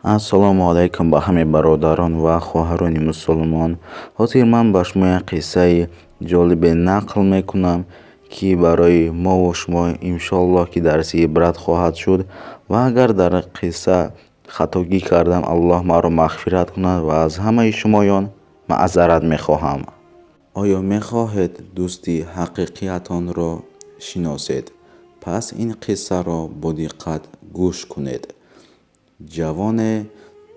Ассалому алайкум ба ҳамаи бародарон ва хоҳарони мусулмон. Ҳозир ман ба шумо як қиссаи ҷолибе нақл мекунам, ки барои мову шумо иншоаллоҳ ки дарси ибрат хоҳад шуд. Ва агар дар қисса хатогӣ кардам, Аллоҳ маро мағфират кунад ва аз ҳамаи шумоён маъзарат мехоҳам. Оё мехоҳед дӯсти ҳақиқиятонро шиносед? Пас ин қиссаро бодиққат гӯш кунед. Ҷавоне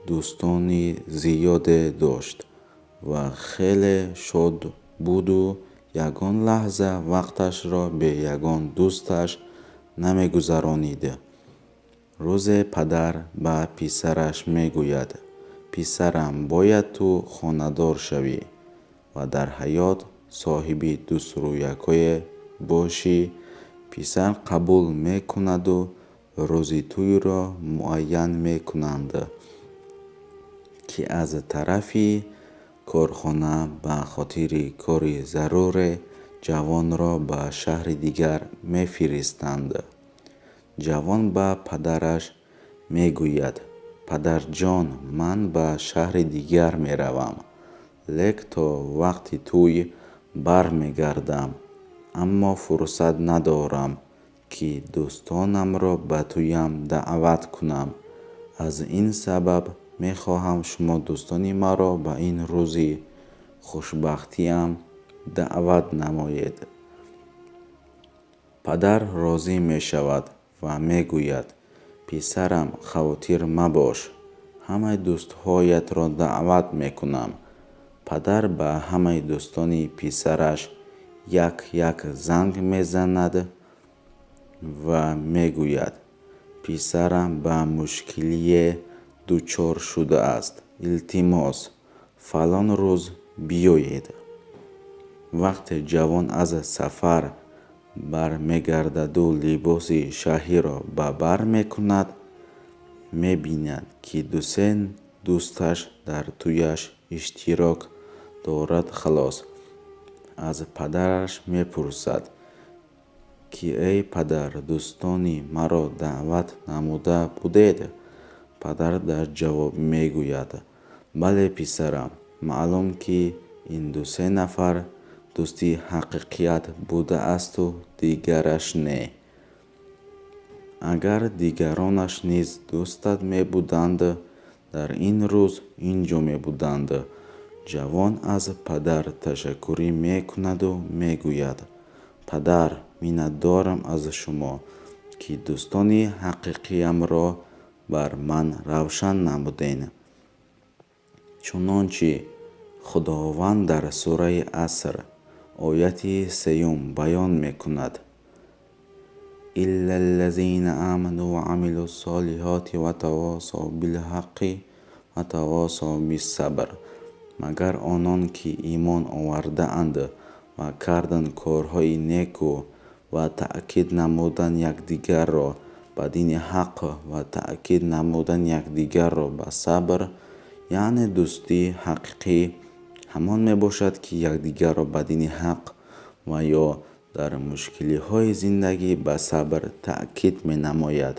дӯстони зиёде дошт ва хеле шод буду ягон лаҳза вақташро бе ягон дӯсташ намегузаронид. Рӯзе падар ба писараш мегӯяд: писарам, бояд ту хонадор шавӣ ва дар ҳаёт соҳиби дӯстрӯякое бошӣ. Писар қабул мекунаду рӯзи тӯйро муайян мекунанд, ки аз тарафи корхона ба хотири кори заруре ҷавонро ба шаҳри дигар мефиристанд. Ҷавон ба падараш мегӯяд: падарҷон, ман ба шаҳри дигар меравам, лек то вақти тӯй бармегардам, аммо фурсат надорам, ки дӯстонамро ба тӯям даъват кунам. Аз ин сабаб мехоҳам шумо дӯстони маро ба ин рӯзи хушбахтиам даъват намоед. Падар розӣ мешавад ва мегӯяд: писарам, хавотир мабош, ҳамаи дӯстҳоятро даъват мекунам. Падар ба ҳамаи дӯстони писараш як-як занг мезанад ва мегӯяд: писарам ба мушкилие дучор шудааст, илтимос, фалон рӯз биёед. Вақте ҷавон аз сафар бармегардаду либоси шаҳиро ба бар мекунад, мебинад, ки ду-се дӯсташ дар тӯяш иштирок дорад. Халос. Аз падараш мепурсад, ки эй падар, дӯстони маро даъват намуда будед? Падар дар ҷавоб мегӯяд: бале, писарам, маълум ки ин ду-се нафар дӯсти ҳақиқият будаасту дигараш не. Агар дигаронаш низ дӯстат мебуданд, дар ин рӯз ин ҷо мебуданд. Ҷавон аз падар ташаккурӣ мекунаду мегӯяд: падар, миннатдорам аз шумо, ки дӯстони ҳақиқиямро бар ман равшан намудед. Чунончи Худованд дар сураи Аср ояти 3 баён мекунад: илла ллазина аману ва амилу ссолиҳоти ва тавосав билҳаққи ва тавосав биссабр. Магар онон ки имон овардаанд ва карданд корҳои неку ва таъкид намуданд якдигарро ба дини ҳақ ва таъкид намуданд якдигарро ба сабр. Яъне дӯстии ҳақиқӣ ҳамон мебошад, ки якдигарро ба дини ҳақ ва ё дар мушкилиҳои зиндагӣ ба сабр таъкид менамояд.